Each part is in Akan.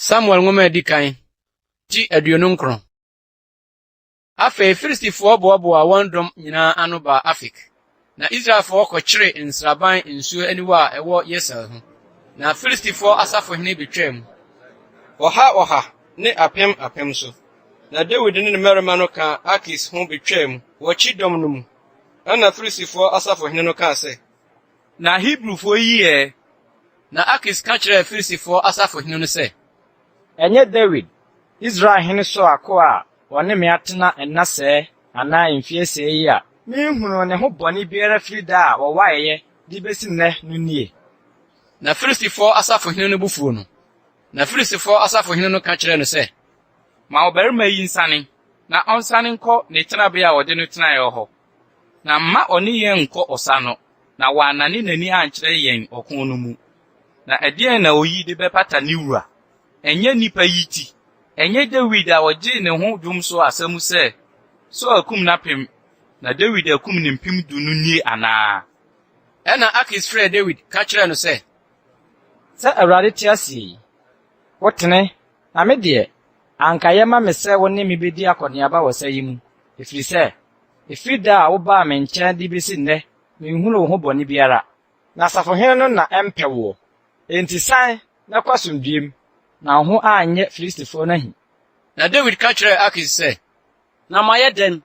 Samuel nwoma a edi kan, ti 29. Afei Filistifoɔ boaboaa wɔn dɔm nyinaa ano baa Afek, na Israelfoɔ kɔkyeree nsraban nsuo aniwa a ɛwɔ Yesreel ho. Na Filistifoɔ asafohene betwaa mu, ɔha ɔha ne apem apem so. Na Dawid ne ne mmarima no kaa Akis ho betwaa mu wɔ kyidɔm no mu. Ɛnna Filistifoɔ asafohene no kaa sɛ, Na Hebrifoɔ yi ɛ? Na Akis ka kyerɛɛ Filistifoɔ asafohene no sɛ, Ɛnyɛ Dawid, Israelhene Saul akoa a ɔne me atena nna sɛɛ anaa mfeɛ sɛɛ yi a menhunuu ne ho bɔne biara firi da a wɔwaeɛ de besi nnɛ no nie? Na Filistifoɔ asafohene no bo fuw no. Na Filistifoɔ asafohene no ka kyerɛɛ no sɛ, Ma ɔbarima yi nsane, na ɔnsane nkɔ ne tenabea a wɔde no tenaeɛ hɔ, na mma ɔne yɛn nnkɔ ɔsa no, na wannane n'ani ankyerɛ yɛn ɔko no mu. Na ɛdeɛn na oyi de bɛpata ne wura? Ɛnyɛ nnipa yi ti? Ɛnyɛ Dawid a ɔgyee ne ho dwom so asɛm sɛ, 'Saul akum n'apem, na Dawid akum ne 10,000 no nie anaa? Ɛnna Akis frɛɛ Dawid ka kyerɛɛ no sɛ, Sɛ Awurade te ase yi, wotene, na me deɛ, anka ɛyɛ ma me sɛ wo ne me bedi akɔneaba wɔ sa yi mu, ɛfiri sɛ, ɛfiri da a wobaa me nkyɛn de besi nnɛ, menhunuu wo ho bɔne biara. Na asafohene no na ɛmpɛ woɔ. Enti san na kɔ asomdwoe mu, na wo ho anyɛ Filistifoɔ no ahi. Na Dawid ka kyerɛɛ Akis sɛ, Na mayɛ dɛn?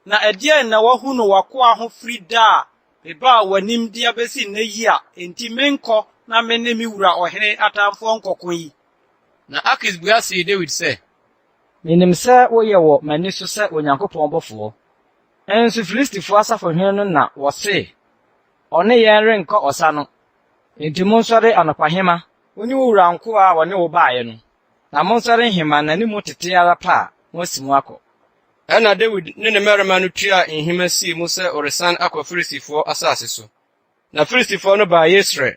Na ɛdeɛn na woahu no w'akoa ho firi da a mebaa w'anim de abesi nnɛ yi a enti menkɔ na me ne me wura ɔhene atamfoɔ nkɔko yi? Na Akis bua see Dawid sɛ, Minim sɛ woyɛ wɔ m'ani so sɛ Onyankopɔn bɔfoɔ. Nso Filistifoɔ asafohene no na wɔse, 'Ɔne yɛn renkɔ ɔsa no.' Enti monsɔre anɔpahema, wo ne wo wura nkoa a wɔne wo baeɛ no, na monsɔre nhema na ne mu tete ara pɛ a moasi mu akɔ. Ɛnna Dawid ne ne mmarima no tuaa nhema sii mu sɛ wɔresan akɔ Filistifoɔ asase so. Na Filistifoɔ no baa Yesreel.